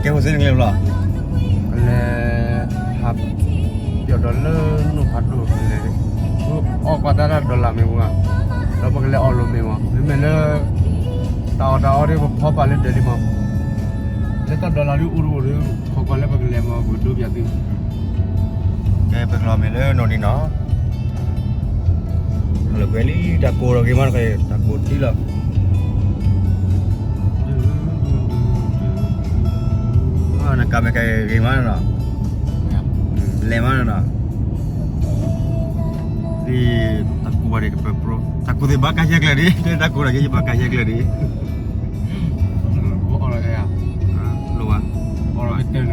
ကဲ ဟိုစ့န့ၣ်ကလဲၤဖဲလဲၣ်, ကလဲၤ ဟး ပျီၣ်ဒီးလၢနိၣ်ဖးဒိၣ်ကလဲၤ, အီၣ်ကွၢ်တၢ်တၢ် dollar မ့ၢ်ဝဲ, ဒီးပကလဲၤအီၣ်လိာ်မ့ၢ်ဝဲ, မ့မ့ၢ်လၢ တၢ်အီၣ်တၢ်အီဒ်ပဖီပာ်လၢဒၢးလံမး, လၢတၢ် dollar ဒ်အိၣ်တအိၣ်ဒီး ခိးကွၢ်လၢပကလဲၤမး ပကဒိပၠးသု, ကဲပကလီၤမ့ၢ်လၢနိၣ်ဒံးနီၤ, လၢကွဲလံ တၢ်ကိၢ်ဒီးဂ့ၤမးတခါ, တၢ်ကိၢ်ထံလီၤ, နကၤမ့ၢ်ကၤဂ့ၤမးနီၤ, လဲၤမးနီၤ, တၢ်ကိၢ်ဘၣ်ဒံးကပၢၤပြိ, တၢ်ကိၢ်သ့ၣ်ဘၣ်ကါဆဲကျၢၤဒံး, တၢ်ကိၢ်ဒီးယဘၣ်ကါဆဲကျၢၤဒံး, လိၣ်ဘၣ်, တၢ်ကိၢ်ဒီး ဘၣ်မ့ၢ်ဧါ, ပြးလီၤ ပြးလီၤ,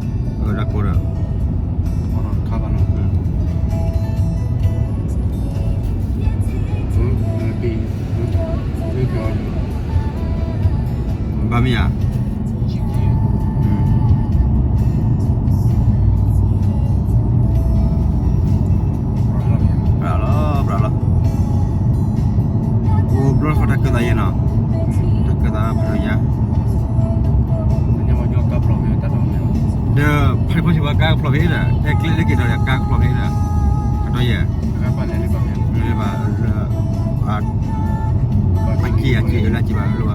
အိၣ်ဘျီဃီတၢ်ကၢသးယဲနီၤ, တၢ်ကၢသးဖးဒိၣ်ညါ, ဒီးဖးဒိၣ်ဖီၣ်ဆံးဝဲကါကဖျိးဖဲဒီး ဟဲကျဲလၢက့ၤဒီးကါကဖျိးဖဲဒီး, အတီယဲၢ်, လၢဘၣ်လၢ အက့ၢ်အက့ၢ်လၢက့ၤဘၣ်လၢဘၣ်,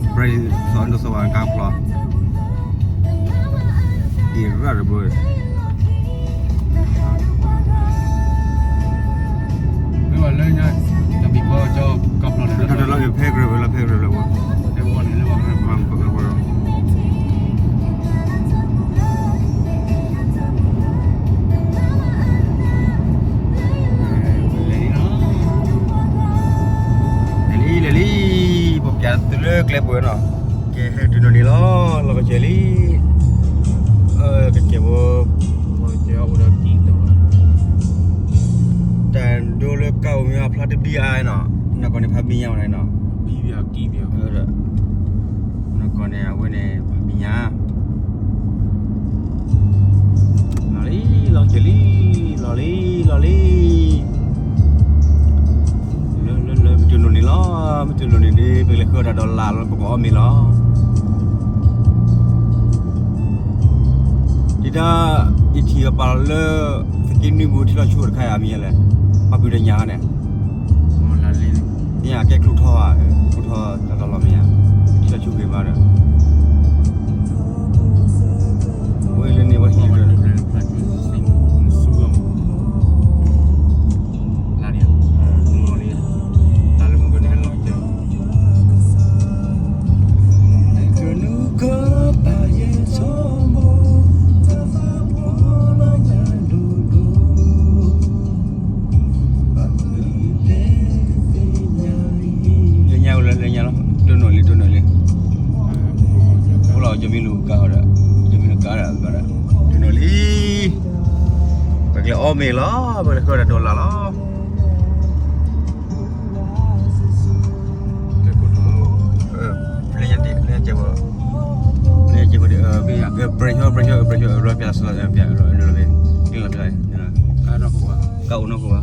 ပြဲးစီၤအၣ်ဒိၣ်စီၤဝါကါကဖျိး, အံၤရၣ်တဘိ, လၢညါ, တၢ်ဘံၣ်ဖီကၠီကါဖျိးန့ၣ် တၢ်လီၢ်က့ၤဖဲကြၢးဝဲလီၤ ဖဲကြၢးလီၤ, လဲၤလံ လဲၤလံ, ပပျးသုလၢကျဲပူၤနီၤ, ကဲဟဲတုၤနီၢ်နံၤလီၤ လီၤကစၢၤလံ, ကစၢၤဖိ, တၢ်ဒိလၢကါအိၣ်မ့ၢ်အဖျါတဘံၣ်အါနီၤ, နီၢ်ကီၢ်န့ၣ်ဖးဘံၣ်ညါဝဲနီၤ, နီၢ်ကီၢ်န့ၣ်အဝဲန့ၣ်ဖးဘံၣ်ညါ လီၤလံ လီၤက့ၤလံ လီၤလံ လီၤလံ, လၢလၢလၢ မ့ၢ်တုၤနီၢ်နံၤလီၤ, မ့ၢ်တုၤနီၢ်နံၤဒ် ပကလဲၤဃုတၢ်ဒီးလၢ်လီၤ ပကအီၣ်မ့ၤလီၤ, ဒ်တၢ် ယထံၣ်အပာ်လီၤလၢ သုးက့နွံပူၤထံလီၤဆူၣ်တခါယၤမံၤလဲၣ်, ပှၤပုၢ်ဒီးညါန့ၣ် မ့ၢ်အကဲကျူထီၣ်, ကျူထီၣ်တၢ်လီၤလီၤမ့ၢ်ဧါ, ထံလီၤဆူၣ်ဂ့ၤမးဒီး, ဝဲလၢန့ၣ်ဝဲဟံၣ်ဒီး လၢ လၢညါဝဲလၢလၢညါလီၤ, တိၢ်နီၣ်လံ တိၢ်နီၣ်လံ, အိၣ်လီၤ ကမံလူၤကါဒီး, ကမံလူၤကါဒီး, တိၢ်နီၣ်လံ, ပကလဲၤအီၣ်မ့ၤလီၤ, ပကလဲၤဃုတၢ်ဒီးလၢ်လီၤ. လၢညါတ့ၢ် လၢညါကဲးဖိ, လၢညါကဲးဖိဒီး, ပြဲၢ်ဟီ ပြဲၢ်ဟီ ပြဲၢ်ဟီ လီၤပျၢ်လီၤ ပျၢ်လီၤ, ကအိၣ်နီၢ်ကဝါ, လၢဖးက့လၢန့ၣ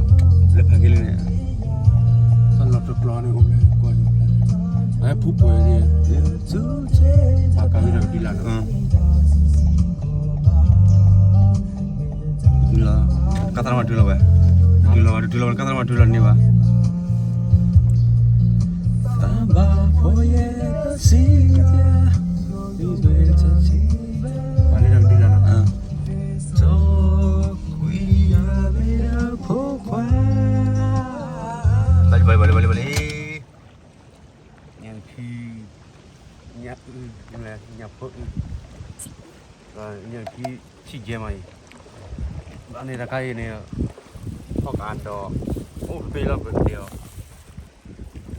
်, တၢ်လီၢ်တကျီန့ၣ်အိၣ်ဖဲ, ဖူပှဲၤန့ၣ်, ပှၤကၤဝဲဒၣ်ကဒုလၢ်နီၤ တုၤလီၤ, ကသရၣ်မၤတုၤလီၤဝဲ, တုၤလီၤဝဲ တုၤလီၤဝဲ ကသရၣ်မၤတုၤလီၤန့ၢ်ဘၣ်, တၢ်ဘၣ်ဖှီၣ်ယဲၢ်စံး, ပှၤလၢဒၣ်ကဒုလၢ်နီၤ, ဘၣ်လံ ဘၣ်လံ ဘၣ်လံ ဘၣ်လံ, ညၣ်ခံ, ညၣ်အုၣ်, ညၣ်ဖိအုၣ်, ညၣ်ခံဆံၣ်ကဲမးအံၤ, ဘၣ်န့ၣ်တခါအံၤန့ၣ်, ထီၣ်ကဒီး, အိၣ်တဘ့ၣ်လီၤပက့ၤအီၤ,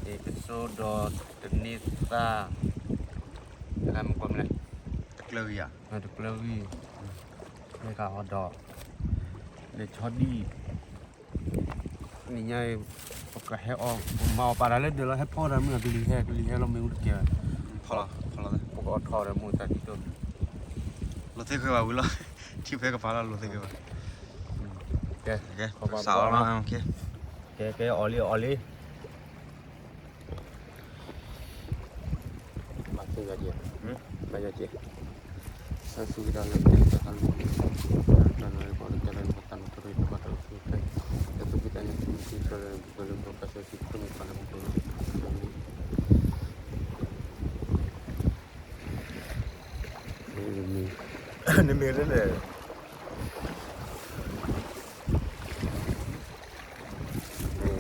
န့ၣ်ကစိဒီးတန့ၢ်သၣ်, တခါမ့ၢ်ကွၢ်မလဲၣ်, တကျၢၤဂံၢ်ဧါ, တကျၢၤဂံၢ်, မ့ၢ်ကဒီး, လဲၤဆီဒံၣ် နံၤညါအံၤ, ပကဟဲအီၣ်, ပမၤအီၣ်ပာ်တၢ်လၢဒၢးလီၤ ဟဲဖီတၢ်မုၢ်အကလံၤဟဲ ကလံၤဟဲလီၤမ့ၢ်အူတကဲဘၣ်, ဖီလီၤ, ဖီလီၤ, ပကအီၣ်ထီၣ်ဒီးမ့ၢ်တၢ်ဒ်သိး, လီၤသ့ၣ်ဃဲဘၣ်ဝံၤလီၤ, ထံၣ်ဖဲကပၤလီၤ လီၤသ့ၣ်ဃဲဘၣ်, ကဲ, စးအီၣ်လီၤ, ကဲ ကဲ အီၣ်လံ အီၣ်လံ. ယၤကဲ, ဘၣ်ယၤကဲ, တၢ်စူၢ်က့ၤတၢ်လၢပတၢ်သးမုၢ်, တၢ်နၢ်ပှၤကတၢၢ်လၢပသးမုၢ်ထီၣ်တၢ်ဘၣ်တၢ်အိၣ်ဖှိၣ်ဖဲ, တၢ်သူၣ်ဖှံသးညီသုးမုၢ်သံၣ်သၢလၢပကလၢပကစၢ်စံးခိၣ်န့ၣ် ပှၤ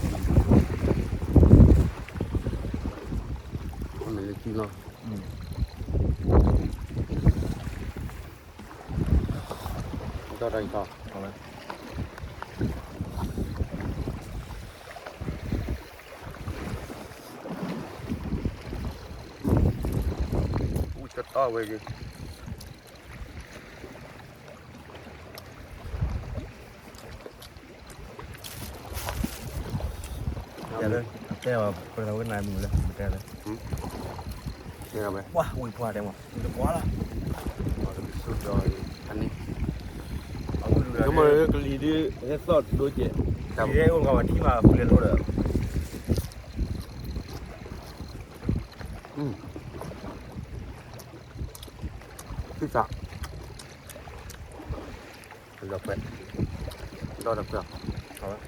လၢပကလၢ နမ့ၢ်လၢလဲၣ်, အီၣ်မ့ၢ်လၢကံလီၤ, ဒီးတၢ်အံၤထီၣ်, အူကတီၢ်ဝဲက့ၤ တဲအီၤ ပှဲၤထီၣ်ဝဲနၤမုၢ်လၢ တဲလၢ, တဲဝဲ ပှၤဝံၤပှၤတဲမး တကွၢ်လီၤ, ဆိဒီးအန့ၣ်, ကမၣ်ကလံၤဒ် ဟဲသီၣ်ဒိကဲး, ကလံၤဒ်အိၣ်ကဝဲထံမး ဖုလဲၤလိဒီး သုသး ဒီးခွဲး, ဒီးဒီးခွဲး,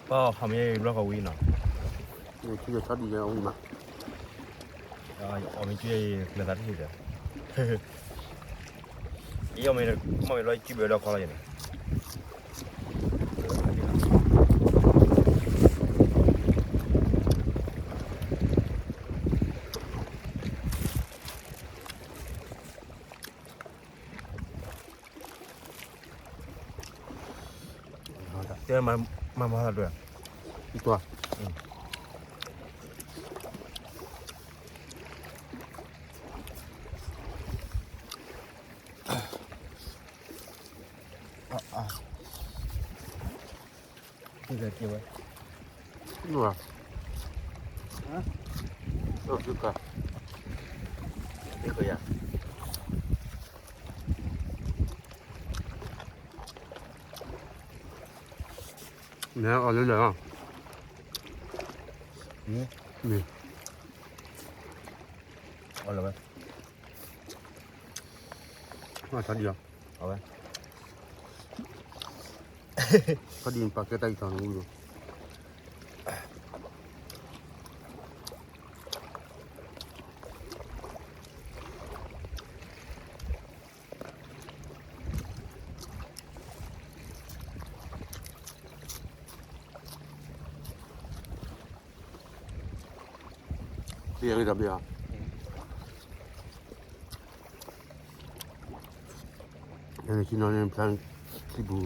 ပှၤအီၣ်မ့ၢ်ဘျီကဝံၤနီၤ, ထံယီၤဆီဒံးယၤအဝံၤမး, အီၣ်မ့ၢ်က့ၤလၢသးတဟ့ၣ်ဒီး, ယအီၣ်မ့ၢ်, မ့ၢ်ဘျီကံဘၢဒီးခီလီၤယၤန့ၣ် တဲမၤမၤသးဒွဲၣ်, အံၤတွၢ်, ကဲဝဲ, အိၣ်သုကၤ, တ့ၢ်ဃီယၤ မ့ၢ်အီၤလၢလၢာ်လီၤ, မ့ၢ်, အီၤလၢဝဲ, အီၤထီၣ်ဒံးလီၤ, အဝဲ, ထီၣ်ဒံးပာ်ကဲတၢ်အံၤထီၣ်နဝံၤလီၤ. ဘ့ၣ်အဂ့ၢ်ဒီးဘ့ၣ်အီၤ, နကံနီၤန့ၣ် ဖျါခံပူၤ,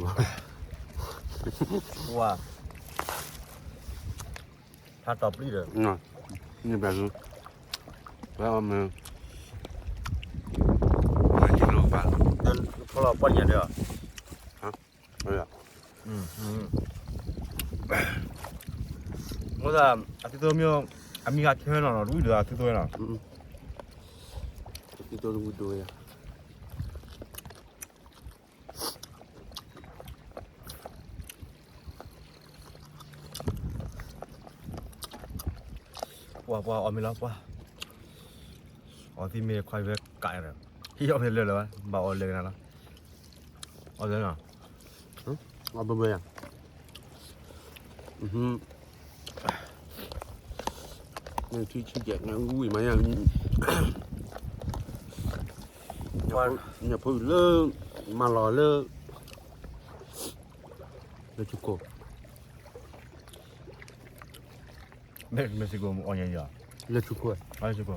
ဝါ, ဖျါတီၤပျံၤဒီး, န့ၣ်ဘၣ်, ဖျါအီၤမ့ၢ်, ဖီလီၤပှၢ်ညါဒီး, မ့ၢ်ဒၣ် အသုသိမ့ၢ်, အမံၤဂၤဆၢနီၤနီၤ တဝံၣ်ဒီးအသုသိနီၤ, အသုသိတဝံၣ်ဒိၣ်ယၤ, ပှၤပှၤအီၣ်မ့ၤလီၤပှၤ, အီၣ်သံမ့ၢ်ခွါဝဲကးဒီး, ဟံးအီၣ်မ့ၢ်လၢာ်လၢာ်ဘၣ်, ဘၣ်အီၣ်လၢာ်ကနၤလီၤ, အီၣ်လၢာ်နီၤ, အီၣ်ဘၢဘၢယၤ, နထံဆံကဲး နဝံၣ်မးယၤ, ညၣ်ဖိလၢ, မၤလီၤလၢ, လၢထူခိၣ် Mexico မ့ၢ်အီၣ်ညါယၤ, လၢထူခိၣ်, Mexico,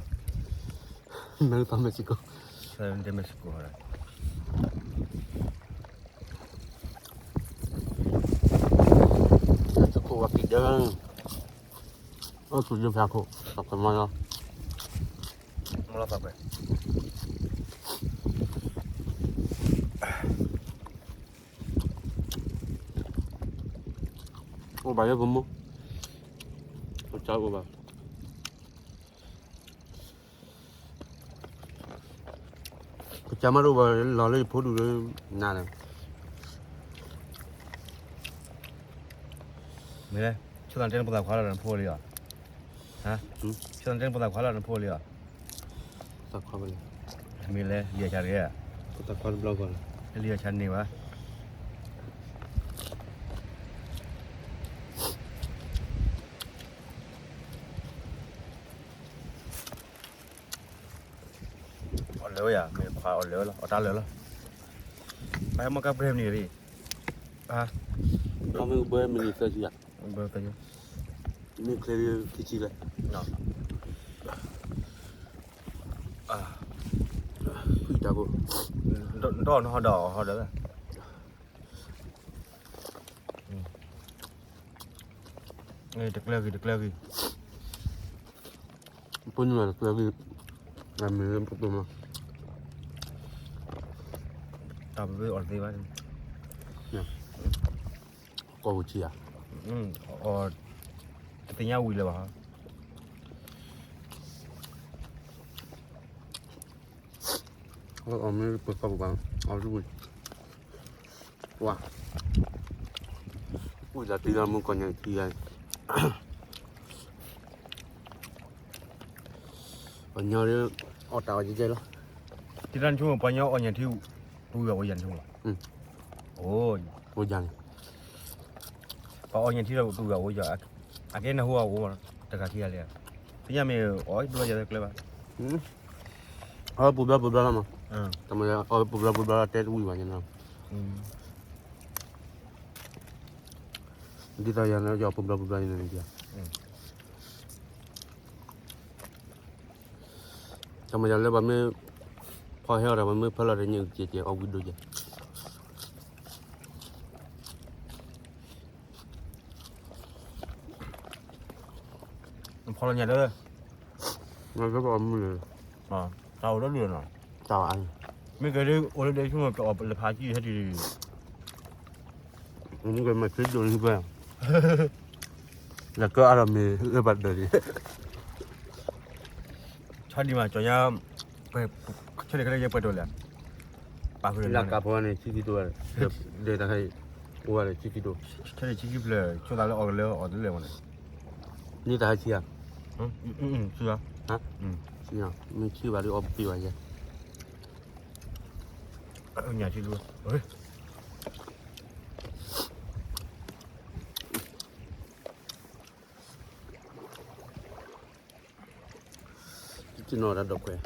မ့ၢ်သီ Mexico, Mexico လၢထူခိၣ်ဝဲကံဒၢ, အိၣ်ဆူၣ်ဒုးဖျါခိၣ် သးပှဲၤမးလီၤ, မ့ၢ်လီၤသးပှဲၤ အိၣ်ဘၣ်လၢပမိၢ်, အိၣ်ကၢအိၣ်ဘၣ်, ကမၣ်တအိၣ်ဘၣ်လီၤလၢယဖိဒူၣ်လၢနၤဒီး မ့ၢ်လဲၣ်, ဆိသးတဲနဖိသၣ်ခွါလီၤနဖိလံဧါ, ဆိသးတဲနဖိသၣ်ခွါလီၤနဖိလံဧါ, သၣ်ခွါဘၣ်လဲၣ်, မ့ၢ်လဲၣ် လံာ်အဆါတဂ့ၤ, ဖိသၣ်ခွါတဘျီဂီၢ်လီၤ, လံာ်အဆါန့ၢ်ဘၣ် အီၣ်လၢာ်ဝဲယၤ မ့ၢ်ခွါအီၣ်လၢာ်ဝဲလီၤ အီၣ်တၢ်လၢာ်လီၤ, ပဟဲမီၢ်ကါပှဲၤမနုၤရံၣ်, အမ့ၢ်ဘၢမနုၤသၢဆံယၤ, ဘၢသၢဆံ, မ့ၢ်ချ့ခံဆံလဲၣ်, ဖုတၢ်ဘိ, ဒီးနဟီဒီးဟီဒီး တကျၢၤဂ့ၤ တကျၢၤဂ့ၤ, ပှၤနုာ်လီၤတကျၢၤဂ့ၤ, အမ့ၢ်ပှၤမၤ, တၢ်ပမ့ၢ်အီၣ်တသ့ဘၣ်, ကီၢ်ပူၤထံဧါ, တသ့ၣ်ညါဝံၤလၢၤဘၣ်, အီၣ်မ့ၢ်ပှၤကီၢ်ပူၤဘၣ်, အီၣ်တဝံၤ ဝါ, ဝံသးတံၢ်လၢမုၢ်ကီၢ်ညါထံဂၤ, ပှၤညီလၢ အီၣ်တၢ်အီၣ်ကဲကဲလီၤ, တံၢ်တၢ်နဆိကမိၣ် ပှၤညီအီၣ်ညၣ်ထံ တဝံၤအအိၣ်ယၤနဆိကမိၣ်လီၤ, အိၣ်ယၤန့ၣ်, ပှၤအီၣ်ညၣ်ထံဒီးတဝံၤအအိၣ်ယၤ, အကဲနၢ်ဟူအအိၣ်မး, တဂၤခံဂၤလဲၣ်, သ့ၣ်ညါမ့ၢ်အီၣ်ဘျီယၤကျဲဘၣ် အီၣ်ပူၤဘျီပူၤဘျီလီၤမး, တမ့ၢ်အီၣ်ပူၤဘျီပူၤဘျီလီၤတဲတဝံၤဘၣ်န့ၣ်လီၤ, ဒ်သိးယၤန့ၣ် ယီၤပူၤဘျီပူၤဘျီန့ၣ်, တမ့ၢ်ယၤလၢပှၤမ့ၢ် ဖီဟဲအီၤဒီး ပှၤမ့ၢ်ဖၢလီၤဒီး ညၣ်အုၣ်ကဲကဲ အီၣ်ဝံၤဒိၣ်ကဲ ဖီလီၤညၣ်ဒီး, မ့ၢ်ကဲဒ်အိၣ်လၢဒဲဆိကမိၣ် ပအီၣ်လၢဖးကံၢ်ဟဲတုၤ, မ့ၢ်ကဲမ့ၢ်ဆ့ဒိၣ်န့ၣ်ပှဲၤ, လၢကအါထီၣ်မ့ၢ်လၢပှၤဒၢးန့ၣ် ဆီဒံးမး ကၠီညါ, ဆီဒံးခဲလၢာ်ယဲပှဲၤဒိၣ်လဲၣ်, ပာ်ဃုာ်လၢကးဖိန့ၣ် ဆံခံဒိၣ်, ဒဲတၢ်ဟဲ, အိၣ်ဝဲဒီးဆံခံဒိၣ်, ဆီဒံးဆံခံဖျၢၣ် ဆိသးလၢအီၣ်ကလၢအီၣ်တလၢာ်မးန့ၣ်, န့ၢ်တၢ်ဟဲဆံဧါ, ဆံဧါ, ဆံဧါ, မ့ၢ်ဆံဘၣ်ဒီးအီၣ်ပှဲၤဘၣ်ယဲ, ညၣ်ဆံဒိၣ် တ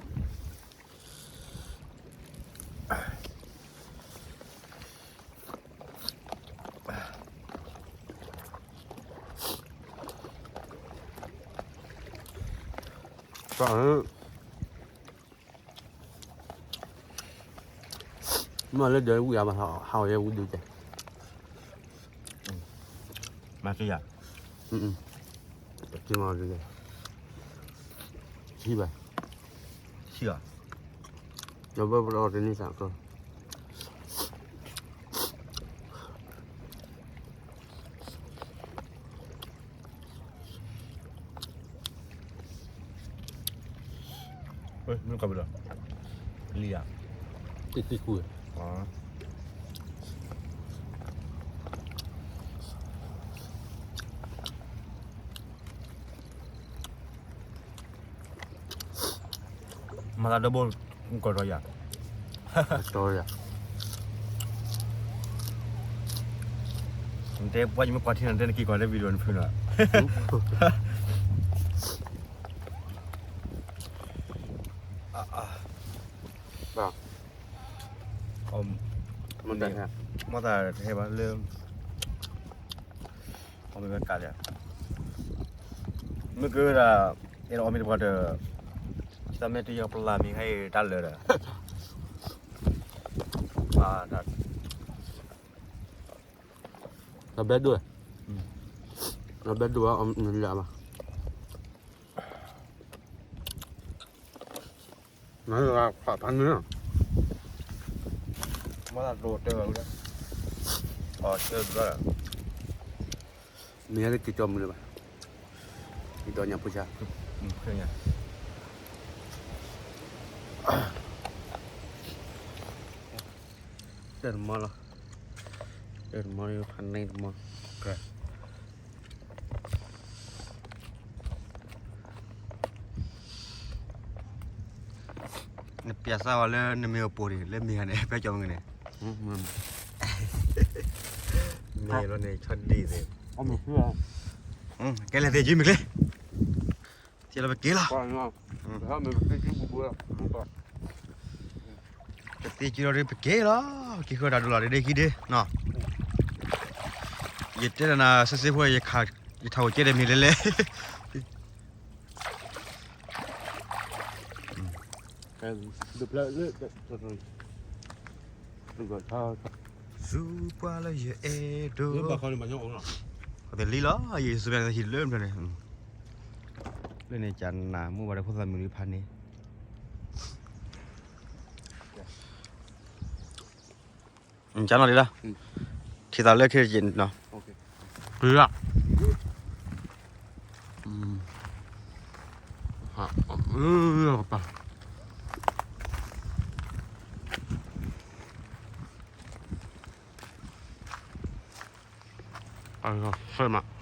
နီၤဒၣ်ဒီးခွဲး, မ့ၢ်လၢဒၢးဝံၣ်အါဘၣ် ဟးအီၣ်ယဲဝံၣ်ဒုးကဲ, မၤတယၤ, က့ၤမၤဒုးကဲ, ဆံဘၣ်, ဆံဘၣ်, ဒီးဘၢပလီၢ်တန့ၢ်သးကီ မ့ၢ်ကဘီလီၤ, လံဧါ, တသံကူ, မၤသးဒီဘိ ကီၢ်ထီၣ်ယၤ, ကီၢ်ထီၣ်ယၤ, နတဲပှၤယမ့ၢ်ကွၢ်ထံနၤ နတဲနက့ၤကွၢ်လၢ video နဖုနီၤ, ဘၣ်, မ့ၢ်သးတဟဲဘၣ်လၢ အီၣ်မ့ၢ်ဝဲကးလံ, မ့ၢ်ကဝဲဒၣ် အဲၣ်ဒိးအီၣ်မ့ၢ်တပှၢ်ဒီး တၢ်မ့ၢ်တယီၤပလၢ်မ့ၢ်ဟဲအံၤတၢ်လၢာ်ဒီး တၢ်ဘဲဒိၣ်, တၢ်ဘဲဒိၣ်အီၣ်မ့ၢ်လၢာ်ဘၣ်. နခွါဖးနုာ်, မ့ၢ်ဒိၣ်တဲဝဲ, အီၣ်ဆၢဒုးဘၣ်, မ့ၢ်ဟဲလၢက့ၤကၠီမုၢ်လၢၤဘၣ်, ဒီးညၣ်ဖိဆါ, ညၣ်, ညၣ်, တမီလီၤ, တမီလီၤ ဖးန့ၢ်တမီ, နပျးစၢ်ဝဲလၢနမ့ၢ်အပိာ်န့ၣ် လၢမ့ၢ်ဂၤန့ၣ် ဖဲကၠီမ့ၢ်ဂၤန့ၣ်, မ့ၢ်လီၤန့ၣ် ဆီဒံၣ်သ့ၣ်, ကဲလဲၣ်သ့ၣ်ယုၢ်မ့ၢ်ကျဲ, သ့ၣ်လီၤပက့ၤလီၤ, ပသ့ၣ်ယုၢ်လီၤဒ်ပက့ၤလီၤ, က့ၤဃုာ်တၢ်ဒိၣ်လီၤ ဒ့ဒ့ခံဒ့နီၤ, ယတဲတၢ်နၤ စ့စ့ဖိ ယထးအိၣ်ကဲဒီးမ့ၢ်လဲၣ်လဲၣ် သူပှၢ်လၢယအဲၣ်ဒိး, လံလီၤ ယစူမဲဟံၣ်လၢမ့ၢ်န့ၣ်, လၢန့ၣ်ကနၣ်မူဘၣ်ဒီးဖိသၣ်မုၣ်ဒံးဖးန့ၣ်, ကနီၤဒံးလီၤ, ထံသးလၢခံနီၤ, ပှၤ, ပှၤ, ဆဲမး